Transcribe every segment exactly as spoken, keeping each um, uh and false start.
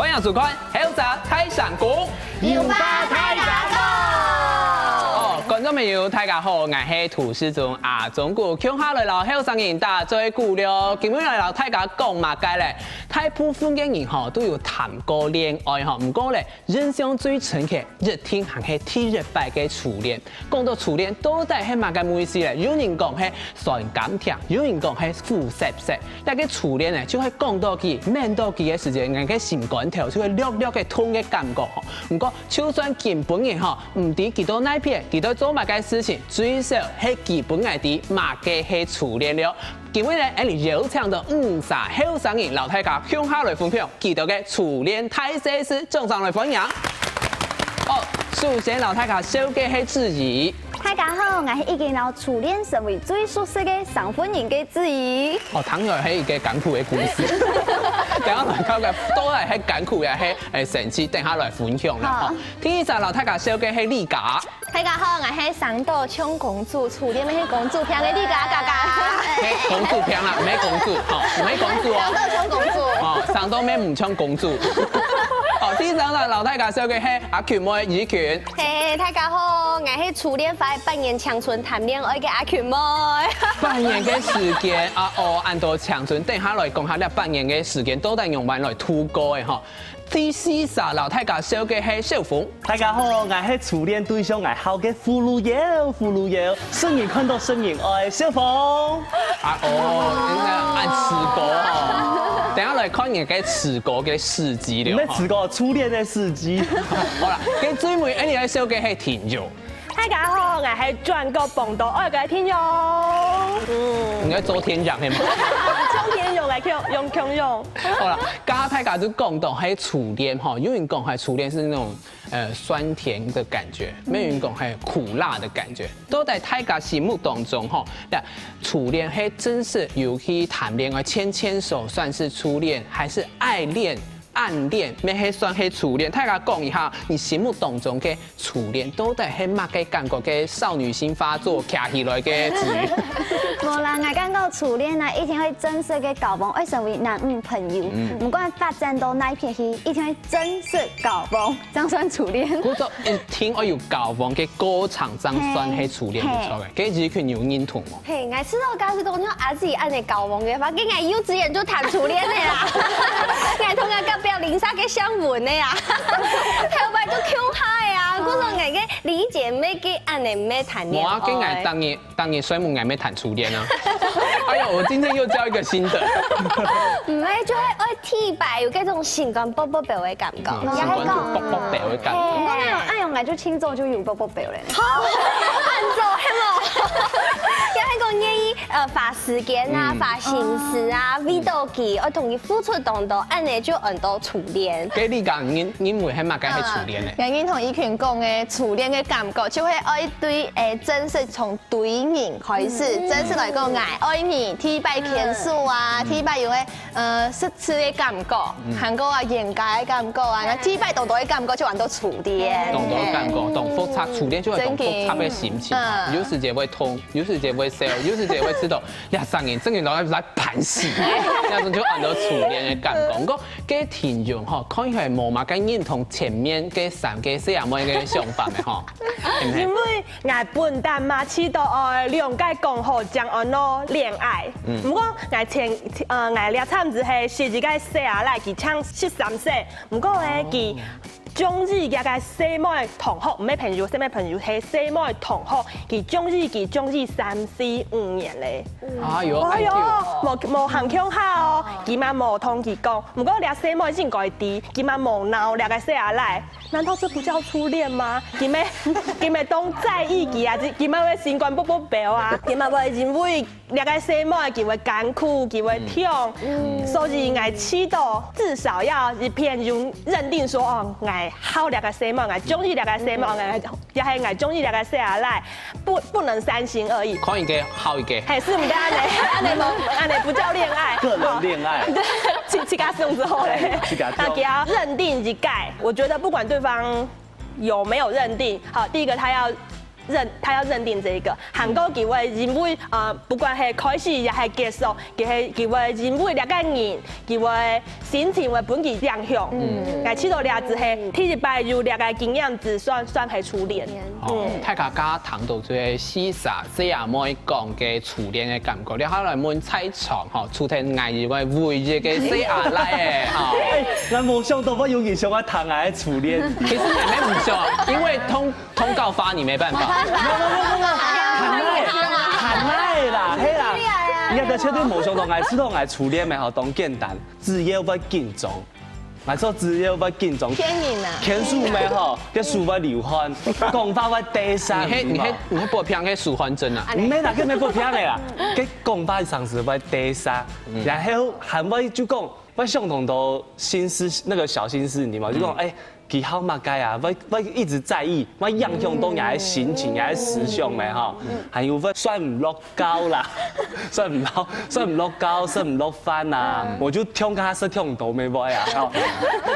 歡迎收看《後生大聲公》，有話大家講。哦，觀眾朋友，大家好，𠊎係主持人阿忠哥，共下來摎後生人打嘴鼓了。今日來摎大家講麼个咧？大部分个人吼都有談過戀愛吼，毋過咧，印象最深刻一定還係第一擺个初戀。 講到初戀，到底係麼个意思咧？有人講係酸甘甜，有人講係苦澀澀。這个初戀呢，就係講到佢、愐到佢个時節，𠊎个心肝頭就會略略个痛个感覺吼。毋過，就算今晡日吼，毋知佢到哪片，佢在做麼个事情，最少係佢分𠊎知麼个係初戀了。今日呢，𠊎邀請到五儕後生人，摎大家共下來分享佢兜个初戀大細事，掌聲來歡迎！ 哦，首先摎大家紹介係子怡。大家好，𠊎係已經摎初戀成為最熟悉个生份人个子怡。哦，聽來係一個艱苦个故事。等下來看看，到底係艱苦也係，欸，神奇，等下來分享啦。好。吼，第二儕摎大家紹介係麗嘉。大家好，𠊎係生到像公主，初戀乜係公主病个麗嘉嘉嘉。係公主病啦，毋係公主，吼，毋係公主哦。生到像公主。哦，生到乜毋像公主。 好，第三位摎大家紹介係阿群妹怡群。嘿，大家好，𠊎係初戀花半年青春談戀愛个阿群妹。半年个時間啊，哦，恁多青春，等下來講下這半年个時間到底仰般來度過个吼。第四儕摎大家紹介係小峰。大家好，𠊎係初戀對象，𠊎好个葫蘆妖，葫蘆妖，成人看到成人愛，小峰。 啊，哦，恁樣恁試過哦。等下來看你个試過个事蹟了。毋係試過，初戀个事蹟。好啦，該最尾恁樣个紹介係聽眾。大家好，𠊎係轉角碰著愛个聽眾。嗯。你愛做天陽係嗎？像天陽來用，用共樣。好啦，剛剛大家都講到係初戀吼，有人講係初戀係那種 呃，酸甜的感覺，乜有人講還有苦辣的感覺。到底大家心目當中吼，那初戀係正式有去談戀愛、牽牽手算是初戀，還是愛戀、暗戀，乜係算係初戀？大家講一下，你心目當中个初戀到底係麼个感覺？个少女心發作，徛起來个子瑜。無啦，𠊎感覺初戀啊，一定會正式个交往，會成為男女朋友。嗯。毋管發展到哪一片去，一定會正式交往。 正算初戀。故所一定愛有交往个過程，正算係初戀，嘿。無錯个。該怡群有認同無？嘿，𠊎試著假使講像阿姊恁樣交往个話，該𠊎幼稚園就談初戀个啦。𠊎同𠊎隔壁鄰舍个相吻个啊，頭擺就共下个啊，故所𠊎个理解乜个恁樣乜談戀愛。無啊，該𠊎當然 當然，睡目𠊎乜談初戀啊。哎喲，我今天又教一個新的。毋係，就係愛第一擺有該種心肝啵啵飆个感覺。嗯，也係講，心肝就啵啵飆个感覺。毋過恁樣，恁樣，𠊎就清早就有啵啵飆咧。好，恁早係無？也係講願意，呃，花時間啊，嗯。花心思啊，為著佢，愛同佢付出當多，恁樣就安到初戀。該你講，你，你認為係麼个係初戀呢？嗯，𠊎認同怡群講个初戀个感覺，就係愛對，欸，正式從 對人開始，嗯。正式來講，𠊎愛你，第一擺牽手啊，嗯。第一擺有个，呃，食醋个感覺，嗯。還過啊，冤家个感覺啊，該第一擺當多个感覺就安到初戀。當多个感覺，當複雜，初戀就係當複雜个心情啊，真个。嗯。有時節會痛，有時節會笑，有時節會知道，呀，生人真个來，來盤死，那種就安到初戀个感覺。毋過，該聽眾吼，看起來無麼个認同前面該三個細阿妹个想法个吼，係毋係？因為 𠊎本旦嘛試著愛兩個講好正安到戀愛。嗯。毋過𠊎前，呃，𠊎這站子係識一個細阿倈，佢正十三歲。毋過呢，哦。佢中意佢个細妹同學，毋係朋友，細妹朋友，係細妹同學，佢中意佢中意三四五年咧。哎喲，哎喲，恁久。無，無行共下哦，佢嘛無同佢講。毋過這細妹應該知，佢嘛無鬧這個細阿倈。 難道這不叫初戀嗎？佢乜，佢乜當在意佢啊，佢乜會心肝啵啵飆啊，佢乜會因為這個細妹佢會艱苦，佢會痛。嗯。所以𠊎試著至少愛一片有認定說，哦，𠊎好這個細妹，𠊎中意這個細妹，嗯。𠊎，也係𠊎中意這個細阿倈，不，不能三心二意。看一個好一個。嘿，係毋得恁樣，恁樣無，恁樣不叫戀愛。個人戀愛。對，自，自家想就好咧。嘿，自家做。那佢愛認定一個。 我覺得不管對方有沒有認定，好，第一個他要認，他要認定這一個，還過佢會因為呃，不管係開始也係結束，佢係佢會因為這個人，佢會心情會分佢影響。嗯，𠊎試著這只係第一擺有這個經驗，只算算係初戀。哦，大家剛剛談到這個四十歲阿妹講个初戀个感覺，你好來問在場吼，除忒𠊎以外唯一个細阿倈欸，吼。哎，𠊎無想到𠊎有人想愛談𠊎个初戀。其實你沒有想，因為通通告發你沒辦法。談愛，談愛啦，嘿啦，你看絕對無想到，𠊎知道𠊎初戀个吼，當簡單，只要會緊張。 𠊎做只要會緊張，騙人啊！牽手个吼，該手會流汗，講話會低聲。你係你係你係不騙个舒緩針啊？毋係啦，根本不騙个啦，該講話常時會低聲，然後還會就講，會想當多心事，那個小心事，你知嗎？就講哎，佢好麼个啊，會會一直在意，會影響到你个心情、你个思想个吼，還有會睡毋落覺啦。 睡毋落，睡毋落覺，食毋落飯啊，𠊎就暢佢食暢到尾尾啊，吼。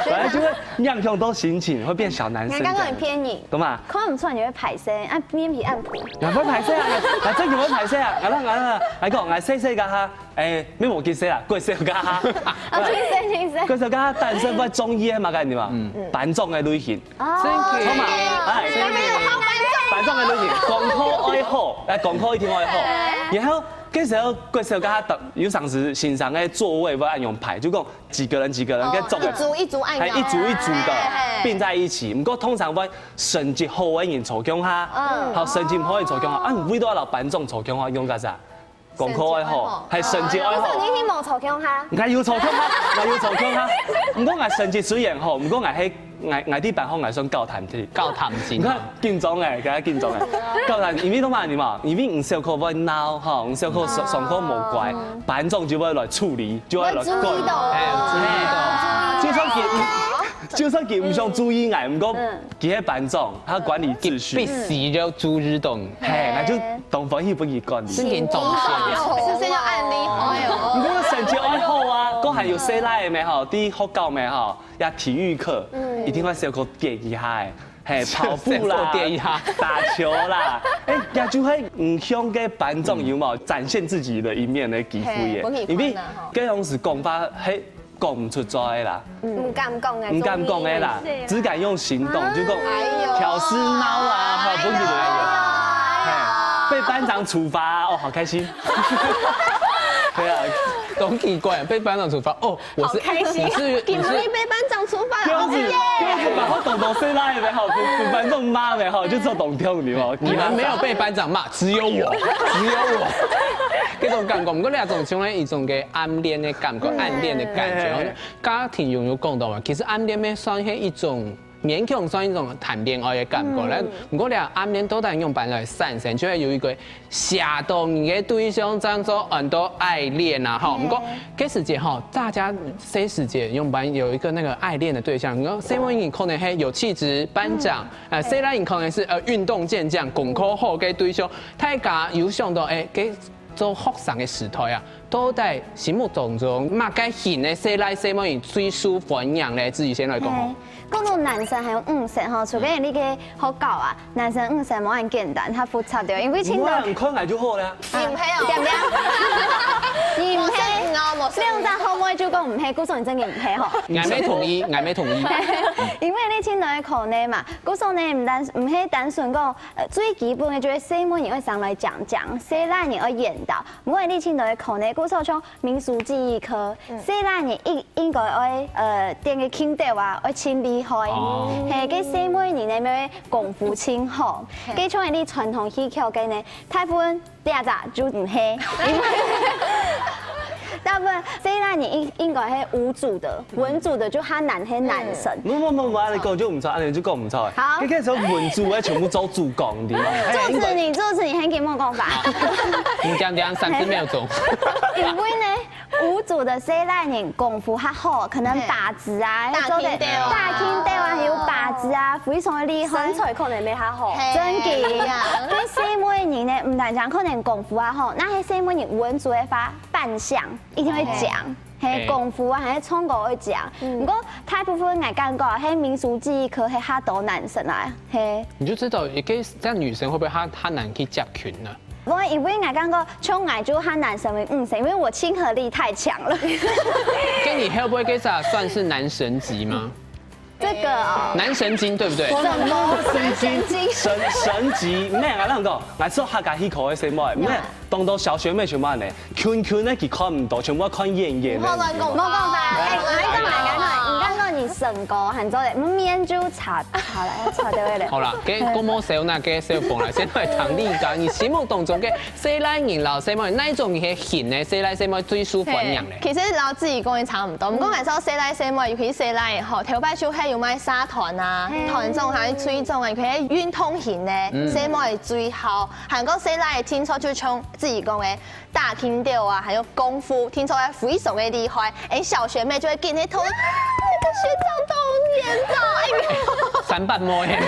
本來就會影響到心情，會變小男生。你剛剛很騙你，懂嗎？看毋出你會歹勢，啊，面皮暗皮。也會歹勢啊，啊，這个會歹勢啊，啊，那啊，來講，來細細个哈，哎，沒無幾細啦，過細个哈，啊，你細你細。過細个哈，但是會中意个嘛，該你嘛，班長个類型，哦，真的好嘛，哎，班長个類型，功課愛好，哎，功課一定愛好，然後。 該時候，該時候，佢有常時先生个座位會恁樣排，就講幾個人幾個人，該坐个，一組一組恁樣，還一組一組个併在一起。毋過通常會成績好个人坐共下，嗯，好成績毋好个人坐共下，啊，你為到摎班長坐共下，用幹啥？功課愛好，還成績愛好。你係無坐共下？𠊎有坐共下，𠊎有坐共下。毋過𠊎成績雖然好，毋過𠊎係 𠊎𠊎在班項𠊎算高談的。高談型。你看緊張欸，佢緊張欸，高談，因為做麼个嘛？因為你小可會鬧吼，你小可上上課無乖，班長就會來處理，就會來管。會注意到，哎，注意到。就算佢，就算佢毋想注意𠊎，毋過佢係班長，他管理秩序，必須要注意到。嘿，那就當歡喜分佢管理。真緊懂。是這樣案例，哎呦，毋過成績愛好啊，都還有細倈仔咩吼，在學校咩吼， 呀，體育課一定會小可點一下欸，嘿，跑步啦，小可點一下打球啦，哎，也就係毋像个班長有無展現自己的一面的機會耶，因為該當時講話係講毋出嘴啦，毋敢講欸，毋敢講个啦，只敢用行動，就講哎呦調試鬧啊，好不起來，嘿，被班長處罰啊，哦，好開心，對啊。當奇怪，被班長處罰哦，我是好開心你是你是你被班長處罰這樣子，了，這樣子把話懂懂塞拉也沒好，不不反正罵沒好，就做懂聽你嘛。你們沒有被班長罵，只有我，只有我。這種感覺，毋過你這種像一種个暗戀的感覺，暗戀的感覺。家庭有有講到嘛，其實暗戀也算係一種勉強算一種談戀愛的感覺啦。毋過你暗戀到底用般來產生，就會有一個 寫到你个對象當做很多愛戀啊，吼。毋過，該時節吼，大家這時節用班有一個那個愛戀的對象，你講細妹人可能係有氣質、班長，呃，細倈人可能是呃運動健將、功課好个對象，大家有想到，哎，該做學生的時代啊，到底心目當中麼个型的細倈細妹人最受歡迎咧？自己先來講吼。 講到男生還有女生吼，除非你去學校啊，男生女生無恁簡單，較複雜的，因為盡多你看來就好了。你毋係哦，對不對？你毋係，哦，無你用在後尾就講毋係，故所你真的毋係吼。，𠊎乜同意，𠊎乜同意。因為你盡多个可能嘛，故所呢毋單毋係單純講，呃，最基本个就係細妹人愛上來講講，細倈人愛緣投，毋過你盡多个可能，故所像民俗技藝科，細倈人一 應該愛呃踮个輕兜啊，愛盡厲害。係，該細妹人呢，愛功夫盡好。該像你傳統戲曲个呢，大部分這隻就毋係。大部分細倈人應應該係文組的，文組的就較難係男生。無無無無，恁樣講就毋著，恁樣就講毋著。好，該該時候文組个全部做主攻的。做事你做事你很給我講法。你講講三十秒鐘。因為呢， 文組的細倈人功夫較好，可能把子啊，打輕兜啊，打輕兜啊，有把子啊，非常的厲害。身材可能比較好。真的，呀，該細妹人呢，毋單淨可能功夫較好，若係細妹人文組个話，扮相一定會講。嘿，嘿。功夫啊，還係唱歌會講。嗯。毋過大部分𠊎感覺，嘿，民俗技藝科係較多男生啊，嘿。你就知道一個這樣女生會不會她，她難去接近呢？毋會，因為𠊎感覺像𠊎就較男生个女生，因為我親和力太強了。跟你會不會這算是男神級嗎？ 這個哦。男神經，對不對？什麼神經？神，神級，毋係啊，𠊎講，𠊎做客家戲科个細妹，毋係，當多小學妹全部恁呢，近近个佢看毋到，全部看遠遠个。毋好亂講話。莫講話，哎，𠊎講，𠊎講，你講到你身高，還做得，面就差，好了，差點了。好啦，該講無笑，該笑崩啦，先來談你講，你心目當中个細倈人摎細妹，哪一種个型呢？細倈細妹最受歡迎呢？其實摎自己講个差毋多，毋過𠊎想細倈細妹，尤其細倈吼，頭擺就係有賣沙團啊、嗯。團綜還有水腫啊，尤其運動型个，嗯。細妹最好。還過細倈个聽說就像自己講个，打拳腳啊，還有功夫，聽說還非常个厲害。哎，小學妹就會跟你同，啊，那個學長同年的，哎喲。三八妹。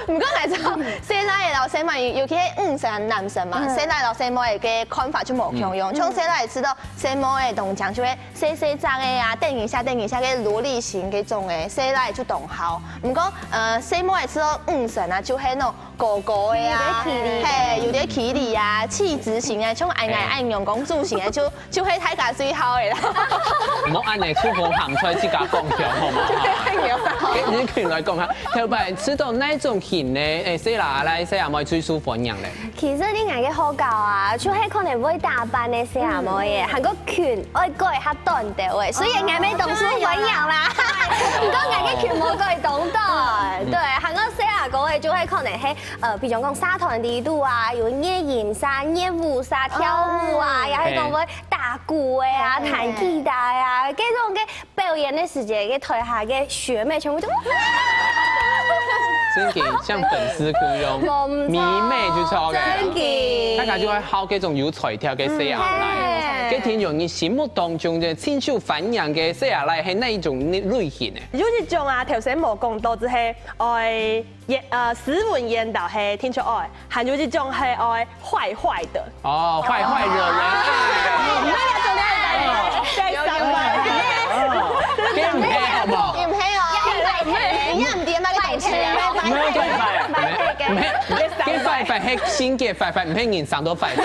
毋過𠊎想，細倈个摎細妹，尤其係女生、男生嘛，嗯。細倈摎細妹个看法就無共樣。嗯。像細倈知道 細妹个當靚就會細細隻个啊，等一下等一下个蘿莉型該種个，細倈就當好。毋過，呃，細妹个時候，女生啊，就係那種高高个啊，有點氣力。嘿，有點氣力啊，氣質型啊，像矮矮矮娘公主型啊，就，就係大家最好个啦。毋好恁呢，出風行出來自家講條好嗎？就係矮娘。哈。你，你來講下，頭擺知道哪種型呢？哎，細倈仔、細倈妹最受歡迎咧？ 其實你𠊎个學校啊，就係可能會打扮个細阿妹耶，嗯。還過裙愛改較短條个，所以𠊎乜當受歡迎啦。哦。毋過𠊎个裙無改當短，嗯。對，還過細阿哥个就係可能係，呃，比如講社團裡肚啊，有熱音社、熱舞社、跳舞啊，哦。也係講會打鼓个啊，嘿。彈吉他啊，這種个 表演个時節，該台下个學妹全部就，真个像粉絲共樣，無毋著。迷妹就著个。真个。大家就會好這種有才調个細阿倈。嗯，嘿。該聽眾你心目當中个盡受歡迎个細阿倈係哪一種類型呢？有一種啊，頭先無講到，就係愛 演，呃，斯文言導係聽說愛，還有一種係愛壞壞的。哦，壞壞惹人愛。哦，有，有，有。對，三八。哦，這毋係好無？毋係哦，毋係，毋係，毋係，該壞壞係新个壞壞，毋係人生都壞壞。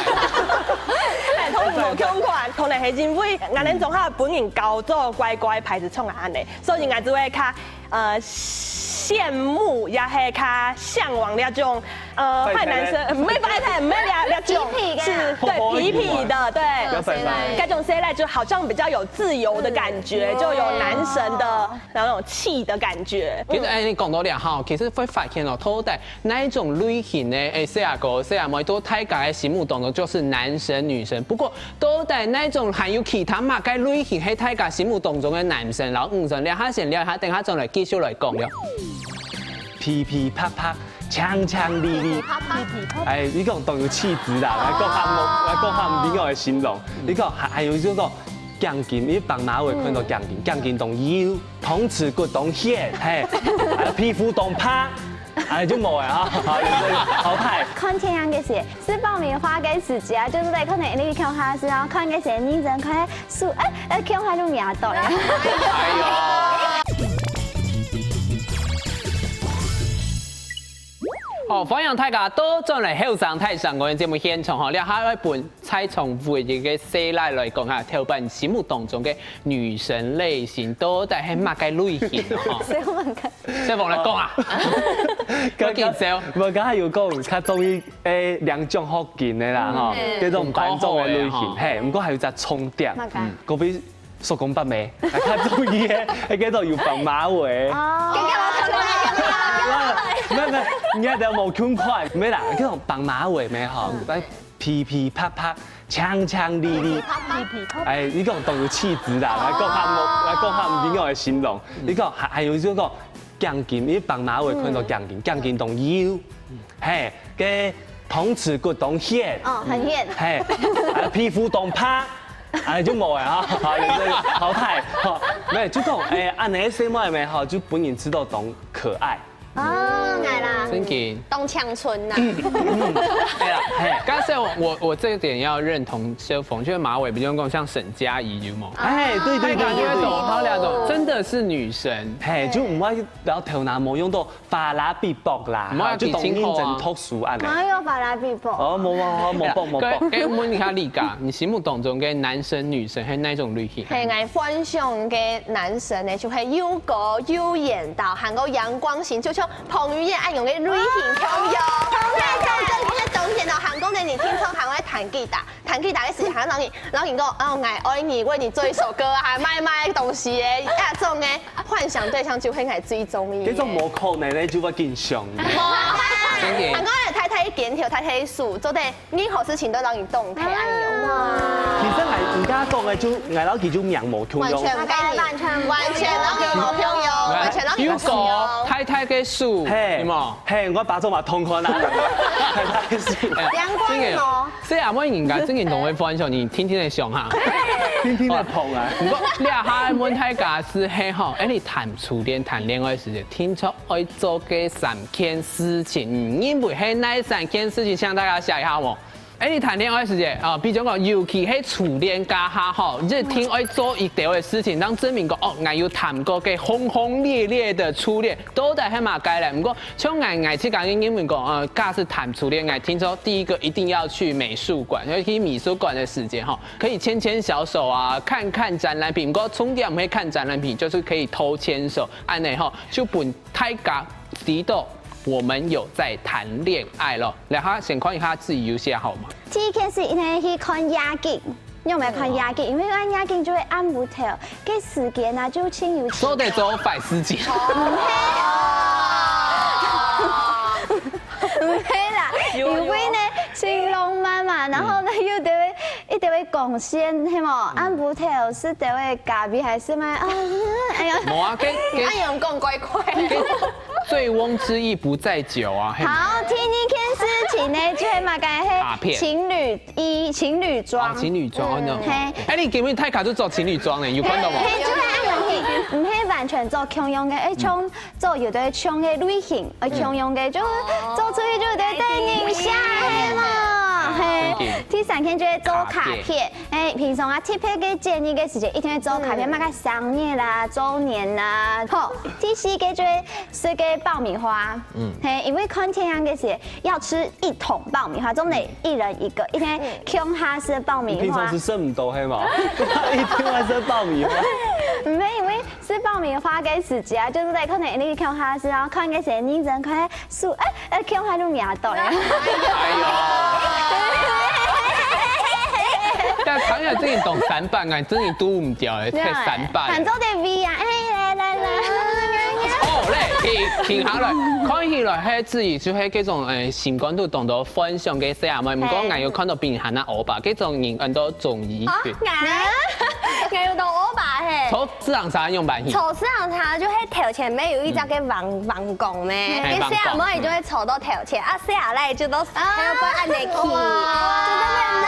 同你無共款，可能係因為𠊎等從小分人教做乖乖牌仔，像恁呢，所以𠊎就會較 呃，羨慕也係較嚮往那種，呃，壞男生，壞男生。呃，不是壞男，不是那，那種，痞痞的。是，對，痞痞的，對。有粉粉。該種細倈就好像比較有自由的感覺，嗯。就有男神的那種氣的感覺。其實，哎，你講到這哈，其實會發現哦，到底哪一種類型的，哎，細阿哥、細阿妹，都大家的心目當中就是男神女神。不過， 到底哪種還有其他麼个類型係大家心目當中个男神摎女神？這下先尞一下，等下轉來繼續來講了。噼噼啪啪，強強力力。噼噼啪啪。哎，你講當有氣質啦，來講下無，來講下毋一樣个形容。你講還，還有就講，頸巾，因為白馬尾看到頸巾，頸巾當幼，湯匙骨當顯，嘿，還有皮膚當白。 哎，就無了哈。好，有這個，好歹。看電影个時，係爆米花个時節啊，就是在可能你共下時，然後看个時，認真看書，哎，呃，共下就秒到了。哎喲。好，歡迎大家倒轉來後生大聲公个節目現場吼，這下愛分 在場唯一个細倈來講哈，頭擺心目當中个女神類型到底係麼个類型哦？哈？小鳳來講啊。較緊張。無，剛才有講，較中意，誒，兩種福建个啦，吼，嗯。這種板種个類型，嗯。嘿，毋過還有一隻重點，麼个？嗯。隔壁叔公伯姆，較中意个，迄叫做有白馬尾。哦。沒有，沒有，你看這無共款，沒啦，這種白馬尾咩吼，嗯。來 噼噼啪啪，強強力力。噼噼啪啪。哎，你講當有氣質啦，來講下無，來講下毋一樣个形容。你講還，還有就講頸巾，你白馬尾看到頸巾，頸巾當幼，嘿，个湯匙骨當顯，哦，很顯。嘿，啊，皮膚當白，哎，就無了哈，好，有這個淘汰，好，沒有，就講，哎，恁樣个細妹妹哈，就本人知道當可愛。 哦，𠊎啦，真个。當青春呐。对啊，嘿，刚才我我我这一点要认同小凤，就是马尾比较讲像沈佳宜，有没有？哎，对对对对对。好了，懂，真的是女神。嘿，就毋好，不要头那毛用到法拉比薄啦，毋好就当认真读书啊。哪有法拉比薄？哦，冇冇冇冇薄冇薄。哎，我问一下丽佳，你心目当中的男神女神是哪种类型？嘿，我幻想的男神呢，就系又高又缘投，还有阳光型，就像彭于晏恁样的类型共样。那种正经的冬天哦，韩国的女听众还会弹吉他，弹吉他的时候还要让你，让你讲哦，我爱你，为你做一首歌啊，还卖卖东西耶，那种的幻想对象就会来追踪你。这种无可能的，就会更想。真的。韩国的太太肩头，太太手，做得任何事情都让你动弹按钮。其实俺人家讲的就俺老弟就娘毛共样。完全不跟你，完全完全让你毛共样，完全让你有狗太太个手，嘿，有冇？嘿，我把做嘛通看啊，太太个手。阳光哦。所以阿妹人家真个同会分享，你天天的想哈，天天的捧啊。不过你下问大家是嘿吼，哎，你谈初恋、谈恋爱时间，听说 爱做个三件事情，嗯，因为系哪三件事情，请大家写一下哦。哎，你谈恋爱时节啊，比如讲，尤其系初恋家下吼，一定爱做一条的事情，让证明讲哦，俺有谈过个轰轰烈烈的初恋，到底系么个咧？不过像俺俺自家个认为讲，呃，假使谈初恋，俺听说第一个一定要去美术馆，因为去美术馆的时间哈，可以牵牵小手啊，看看展览品。不过重点毋会看展览品，就是可以偷牵手，按呢吼，就本 大家知道我们有在谈恋爱了。然后先看一下自己有写好吗？第一件事一定去看夜景，因为我们要看夜景，因为看夜景就会暗不头，个时间呢就清有。说得走反时间。不会啦，因为呢，新浪漫嘛，然后呢又得会一定会光线，系无？暗不头是得会咖啡还是嘛？啊，哎呀，无啊，跟跟哎呀，讲怪怪。跟醉翁之意不在酒啊。嘿好，第二件事情呢，就系嘛，个卡片系情侣衣、情侣装。哦，情侣装，哦，那种。嘿。哎，你今日太卡就做情侣装呢，有看到吗？嘿，就系那种，唔系完全做共样个，哎，像做有的像个类型，呃，共样个，就做出去就得等一下，系嘛，嘿。第三件就系做卡片。 哎，平常啊，特别个节日个时节，一定要做卡片，嗯，么个生日啦、周年啦。好，第四个就系食个爆米花。嗯，嘿，因为看电影个时要吃一桶爆米花，总得一人一个，一天共下食爆米花。你平常是食唔到，系嘛？一定要食爆米花。毋系，因为食爆米花个时节啊，就是在可能你共下食，然后看个时认真看 手，哎，哎，共下就摸到呀。哎呦。但唐雅真个懂三八，俺真个堵毋掉哎，太三八了。反正得V啊，哎，来来来。哦，来，停停下来，看起来，嘿，自己就系这种，哎，心肝肚懂得分享个小阿妹，不过俺有看到比你还难欧巴，这种人俺都中意。啊，俺，俺有到欧巴嘿。 自行车用板型。坐自行车就係頭前面有一隻个橫橫槓咩，嘿，該細阿妹就會坐到頭前，啊細阿倈就到後背恁樣企，就恁樣等。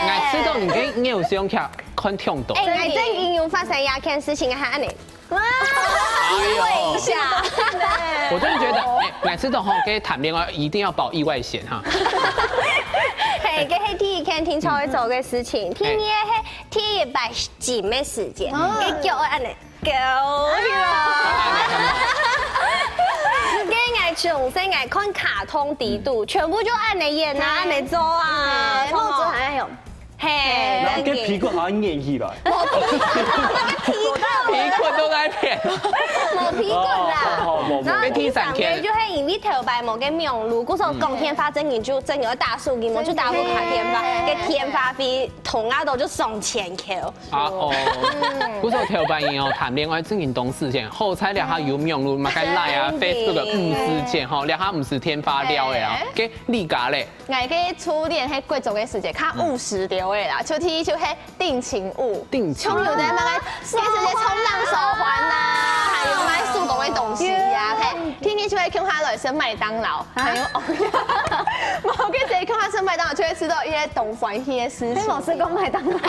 𠊎知道你个偶像劇看忒多。哎，𠊎正經有發生一件事情，還恁樣，哇，哎呦，一下。我真的覺得，哎，每次都吼，跟談戀愛一定要保意外險哈。嘿，這係第一件聽說會做个事情，第二个係 第一擺緊个時節，哦，該腳會恁樣勾起來。該𠊎從細𠊎看卡通底肚，全部就恁樣演啊，恁樣做啊，哎，帽子還要用。嘿，然後該屁股還要捏起來。無屁股，該屁股。屁股都在騙。無屁股啦。哦，好，好，好，好。然後第三個就係因為頭擺無該網路，故所講電話真的就真的要打手機，無就打不卡電話，該電話費 同啊都就上千箍。啊哦，不過頭擺人哦，談戀愛正經當時間，好彩了還有網路，麼个Line啊、Facebook、五十件吼，了還毋使天發了的啊。該你家咧？𠊎个初戀係國中个時節，較務實了的啦，就第一就係定情物，定情物。像有的麼个，該時節衝浪手環啦，還有買手工个東西呀，嘿，天天就會共下來食麥當勞，還有，無，該時共下食麥當勞就會食到一些當歡喜的事情。你無食過麥當勞？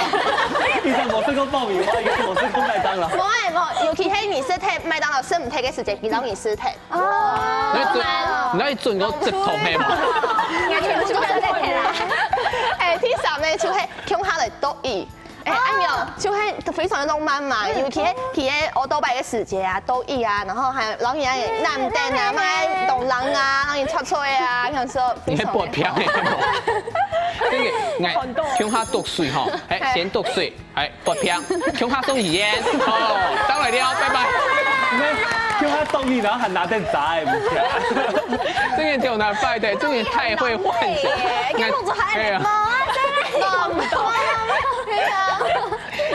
你講無食過爆米花，應該無食過麥當勞。無欸，無，尤其係你食忒麥當勞食毋忒个時節，佢摎你食忒。哦。你愛準，你愛準个直筒係嘛？你全部就食忒啦。欸，第三呢，就係共下來讀書。 欸，恁樣就會非常浪漫嘛，尤其係騎个奧多拜个時節啊，兜一啊，然後還摎人家攬等啊，買東西啊，摎人吹吹啊，想說非常的好。你係發票的無？這個，哎，共下讀書吼，欸，先讀書，欸，發票，共下送禮物，哦，轉來了，拜拜。你看，共下讀書，然後還拿等紙，欸，毋錯。這個就難拜的，這個太會幻想。哎呀，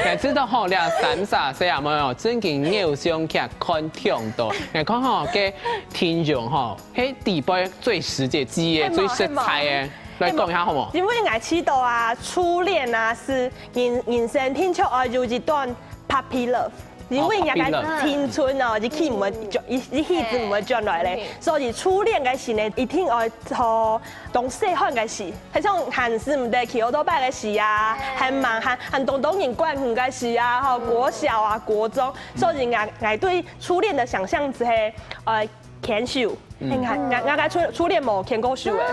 哎，知道吼，這三儕細阿妹哦，正經偶像劇看忒多。𠊎看吼，該聽眾吼，係底背最實際个、最實在个，來講一下好無？因為𠊎知道啊，初戀啊，係人，人生定著愛有一段puppy love。 因為人家个青春哦，一去毋會轉，一，一去就毋會轉來咧。所以初戀个時呢，一定愛從當細漢个時，係像還食毋得騎奧多拜个時啊，還吂，還，還當多人管你个時啊，吼，國小啊，國中。所以𠊎，𠊎對初戀个想像就係，呃，牽手。 𠊎，𠊎，𠊎个初，初戀無牽過手欸。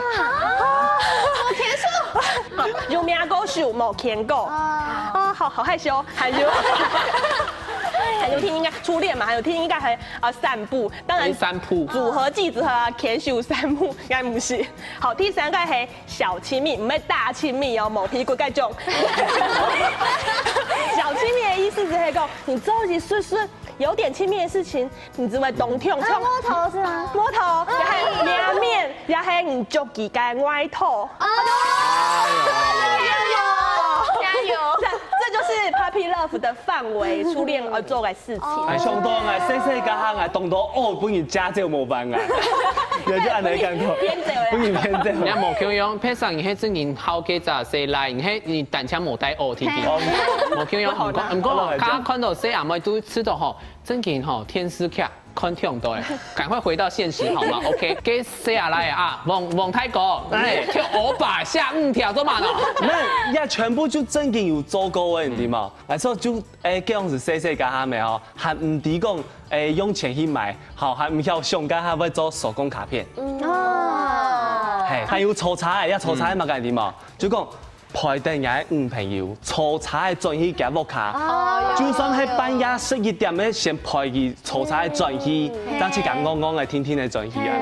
無牽手？有摸過手，無牽過。哦，好，好害羞，還有，還有第二個初戀嘛，還有第二個還，呃，散步。當然，散步。組合技之後啊，牽手散步，應該毋係。好，第三個係小親密，毋係大親密哦，無屁股該種。小親密个意思係講，你做一些事，事，有點親密的事情， 你就會當暢，像摸頭是嗎？摸頭，也係摸面，也係你著佢个外套。哦，加油，加油！這，這就是puppy love的範圍，初戀愛做个事情。哎，相當啊，細細个哈，當多哦，分人家就無辦啊，也就恁樣感覺，騙走了。分人騙走。人家無共樣，平常你係正經好个咋，細賴，你係你單淨無帶哦，弟弟。無共樣，毋過，毋過，剛剛看到細阿妹都知道吼， 正經吼，電視劇看忒多欸，趕快回到現實好嗎？OK，該細阿賴啊，王，王大哥，哎，跳歐巴下五條做麼个？那也全部就正經有做過欸，你知無？來說就，欸，該樣子細細个哈咩吼，還毋知講，欸，用錢去買，好，還毋曉想該下會做手工卡片。哦。嘿，還有抽查欸，也抽查欸嘛，該你知無？就講 陪等𠊎个女朋友坐車仔轉去厥屋下，就算係半夜十一點仔，先陪佢坐車仔轉去，正自家戇戇仔、定定仔轉去啊。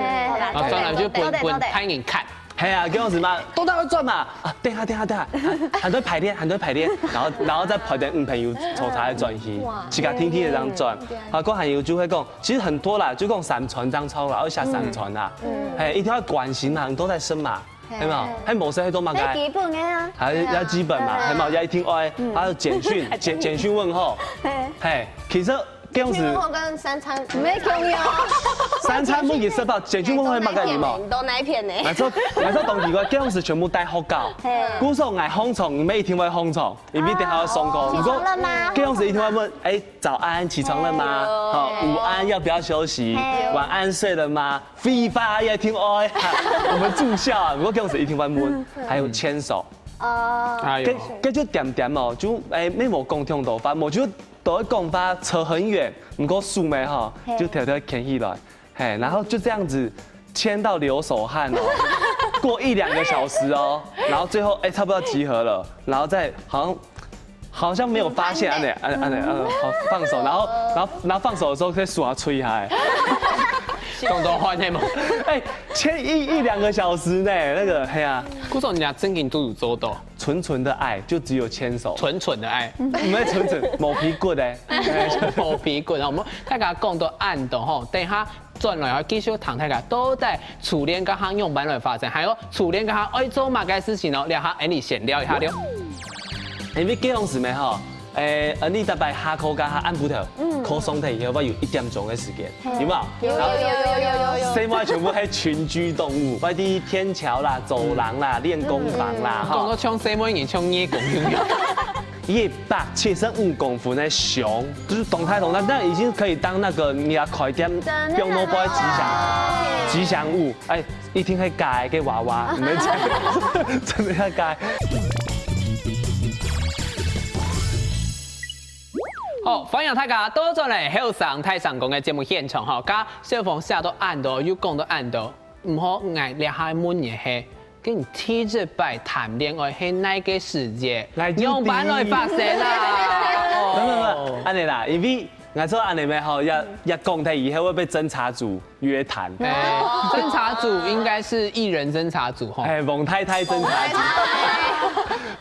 啊，轉來就分，分大人看。係啊，該樣子嘛，到底愛轉嘛？啊，等下，等下，等下，還，還在排練，還在排練，然後，然後再陪等女朋友坐車仔轉去，自家定定仔正轉。啊，過還有就會講，其實很多啦，就講三餐正著啦，愛寫三餐啦，係，一定愛關心嘛，你都在生嘛。 係嘛？還無食，還做麼个？最基本个啊。還要基本嘛，係嘛？要一定愛，還有簡訊，簡，簡訊問候。係，其實這樣子，簡訊問候跟三餐毋係共樣。三餐問佢食飽，簡訊問候係麼个禮貌？你都哪一片呢？來說，來說當奇怪，這樣子全部戴口罩。故所𠊎䟘床，你乜一定會䟘床，因為等下要上課。起床了嗎？這樣子一定會問，欸，早安，起床了嗎？好，午安，要不要休息？晚安，睡了嗎？ 非法也挺愛，我們住校啊，不過這樣子一定會問，還有牽手，哦，哎呦，這，這就點點哦，就，欸，乜無講忒多話，無就都會講話扯很遠，毋過手尾吼，就偷偷牽起來，嘿，然後就這樣子牽到流手汗哦，過一兩個小時哦，然後最後，欸，差不多集合了，然後再好像 好像沒有發現，恁仔，恁仔，恁仔，嗯，好，放手，然後，然後，然後放手的時候可以手要吹一下，欸。動作換內蒙。欸，牽一，一兩個小時呢，那個，嘿啊。故所人家正經都有做到。純純的愛，就只有牽手。純純的愛。毋係純純，無皮骨欸。無皮骨啊，我們大家講到恁多吼，等一下 轉來啊，繼續談大家到底初戀該下仰般來發生，還有初戀該下愛做麼个事情哦？這下𠊎俚先尞一下了。因為該樣時咩吼，欸，𠊎俚逐擺下課該下暗晡頭，課上忒以後，會有一點鐘个時間，有無？有，有，有。細妹全部係群居動物，會在天橋啦、走廊啦、練功房啦，吼。講到像細妹，你像練功一樣。一百七十五公分个胸，就是當大當大，那已經可以當那個你要開店，真的假的？放到包吉祥，吉祥物，哎，一定會改个娃娃，你們講，真的要改。好，歡迎大家倒轉來後生大聲公个節目現場吼，剛小鳳寫到恁多，又講到恁多，毋好，𠊎這下問你係， 跟你第一擺談戀愛係哪個時節？𠊎就第一。仰般來發生啊？無無無，恁樣啦，因為𠊎做恁樣个吼，也也講忒以後會被偵查組約談。哎，偵查組應該是藝人偵查組吼。哎，王太太偵查組，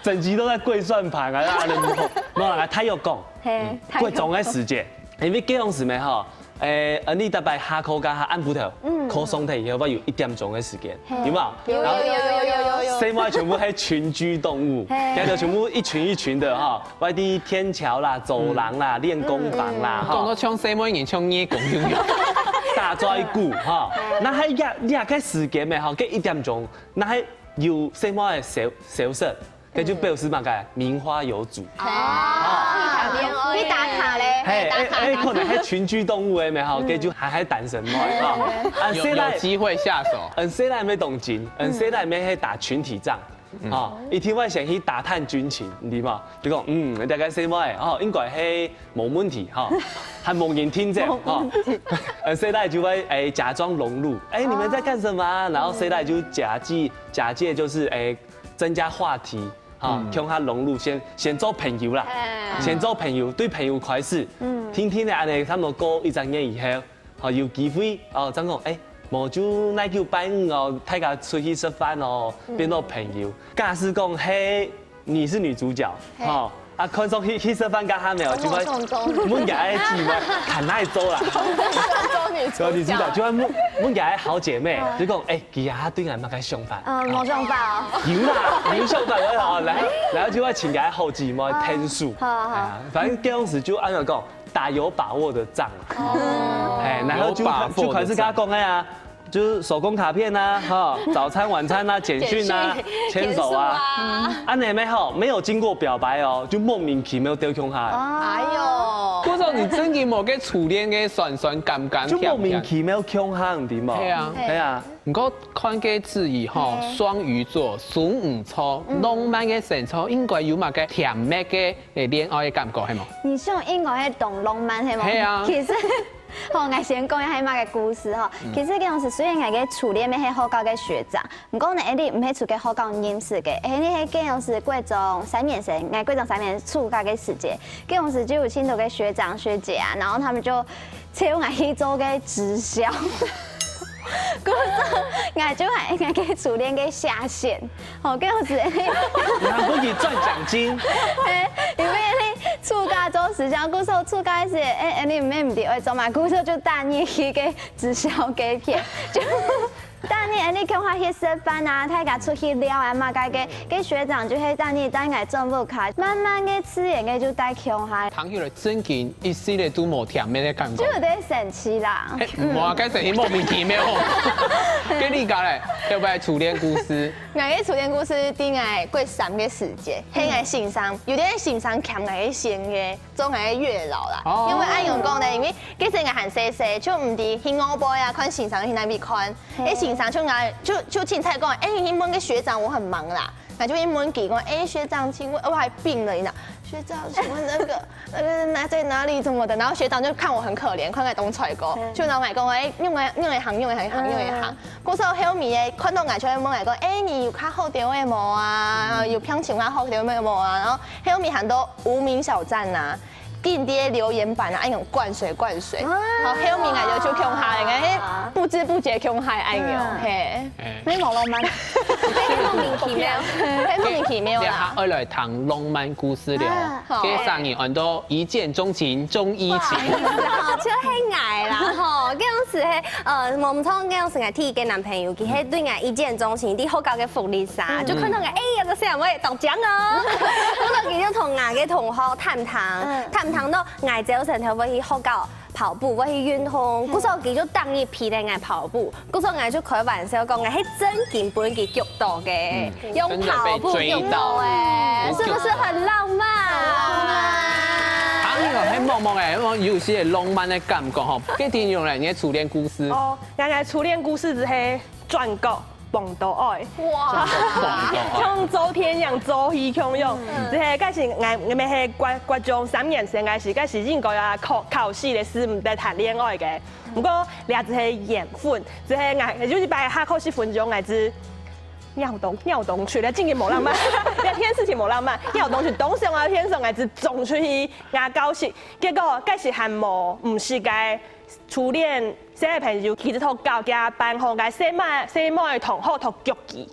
整集都在跪算盤啊，恁樣無啦，太有講，嘿，太有講。國中个時節，因為該當時咩吼， 誒，恁樣逐擺下課該下暗晡頭，嗯。課上忒以後，會有一點鐘个時間，嘿。有無？有，然後有，有，有，有，有，有。細妹全部係群居動物，嘿。該就全部一群一群个吼，會在天橋啦、走廊啦、嗯。練功房啦，嗯，嗯。吼。講到像細妹人，像夜公樣樣。打嘴鼓吼，嘿。該還這這个時間咩吼，該一點鐘，該還有細妹个消消失。 該就表示麼个？名花有主。哦，去談戀愛。去打卡咧。嘿，打卡，哎，哎，打卡。可能係群居動物个咩吼，嗯。該就還還單身妹吼。嗯。啊，有，現在有機會下手。嗯，現在無當真，嗯，現在無係打群體仗。嗯。啊，一定會先去打探軍情，你知無？就講，嗯，大概細妹，哦，應該係無問題，吼，還無人聽著，吼。無問題。嗯，現在就會，哎，假裝融入，哎，你們在幹什麼啊？然後現在就假借，假借就是，哎， 增加話題，哈，嗯。共下融入，先先做朋友啦，哎。先做朋友，對朋友開始，嗯。定定仔恁樣，差毋多過一隻月以後，好，有機會哦，正講，哎，無就哪久拜五哦，大家出去食飯哦，嗯。變做朋友。假使講，嘿，你是女主角，嘿。哈，啊，看上去去食飯該下無，就會問佢个姊妹，談哪做啦。做女主角。做女主角，就會問問佢个好姐妹，嗯。就講，哎， 佢啊，對𠊎麼个想法？嗯，無想法哦。有啦，有想法个哦，來，來就愛請佢好姊妹天數。好，好。哎呀，反正該當時就恁樣講，打有把握的仗嘛。哦。哎，然後就有把握的仗。就開始跟他講，哎呀，就是手工卡片啊，哈，早餐、晚餐啊，簡訊啊，簡訊，牽手啊。簡訊啊。啊，你們吼，沒有經過表白哦，就莫名其妙就共下。哦。哎喲。故所你真个無个初戀个酸酸甘甘甜甜。就莫名其妙共下，你知無？對啊。對啊。 毋過看該字意吼，嘿。雙魚座，雙魚座，嗯。浪漫个星座，應該有麼个甜蜜个，誒，戀愛个感覺，係無？你想應該係當浪漫，係無？係啊。其實，吼，𠊎先講一下麼个故事吼。嗯。其實該當時雖然𠊎个初戀乜係學校个學長，毋過呢，𠊎俚毋係在該學校認識个，𠊎俚係該當時國中三年生，𠊎國中三年暑假个時節，該當時就有盡多个學長學姐啊，然後他們就 請𠊎去做个直銷。故所，𠊎就還𠊎个初戀个下線。吼，該當時，你還可以賺獎金。嘿，因為你暑假做直銷，故所暑假時，誒，誒，你毋係毋知愛做嘛，故所就帶你去个直銷該片，就 帶你恁樣共下去食飯啊，大家出去尞啊，麼个个，个學長就會帶你帶𠊎轉屋下，慢慢个自然个就帶共下。聽起來正經一息仔都無甜蜜个感覺。就有點生氣啦。嘿，嗯。無啊，該生氣莫名其妙。該你家咧，要不要初戀故事？𠊎个初戀故事，在𠊎國三个時節，係𠊎先生，有點先生欠𠊎个錢个，做𠊎个月老啦。哦。因為恁樣講呢，因為 該時𠊎還細細，就毋知去外背啊，看先生去哪位看。嘿。誒，先生就𠊎，就就凊彩講，誒，你去問該學長，我很忙啦。𠊎就去問佢講，誒，學長，請問，我還病了，你知道？學長，請問那個那個哪在哪裡怎麼的？然後學長就看我很可憐，看𠊎當衰个，嘿。就然後𠊎講，誒，用个用个行，用个行，用个行。嗯。故所後面誒，看到𠊎就會問𠊎講，誒，你有較好點个無啊？嗯。有病情較好點个無啊？然後後面很多無名小站啊， 緊在留言板啊，恁樣灌水灌水，啊。然後後面𠊎就就共下了，𠊎係不知不覺共下恁樣，嗯。嘿。哎。那無浪漫。莫名其妙。嘿，莫名其妙啦。這下愛來談浪漫故事了。啊。好。這三人安到一見鍾情，鍾意情。不好意思吼，就係𠊎啦吼，該當時係，呃，無毋著，該當時𠊎第一個男朋友，佢係對𠊎一見鍾情，在學校个福利社，嗯。就看到𠊎，哎，這個細妹當靚哦，然後佢就同𠊎个同學探聽，嗯。探聽到 𠊎朝晨頭會去學校跑步，會去運動，故所佢就逐日陪等𠊎跑步，故所𠊎就開玩笑講，𠊎係正經分佢逐到个，用跑步逐到个，是不是很浪漫？很浪漫。還有，還有，欸，有些浪漫的感覺吼，可以聽聽來，你的初戀故事。哦，𠊎个初戀故事就係轉角 碰著愛。哇！像昨天一樣，昨日共樣。就係該時𠊎，𠊎乜係國，國中三年生該時，該時應該愛考，考試个時，毋得談戀愛个。毋過這就係緣分，就係𠊎，就一擺下課十分鐘，𠊎就扭動，扭動出來，真个無浪漫，這件事情無浪漫，扭動出當想啊，天上，𠊎就衝出去𠊎教室，結果該時還無，毋識个 初戀，細个朋友，佢就討教佢班項个細妹，細妹同學討逐佢，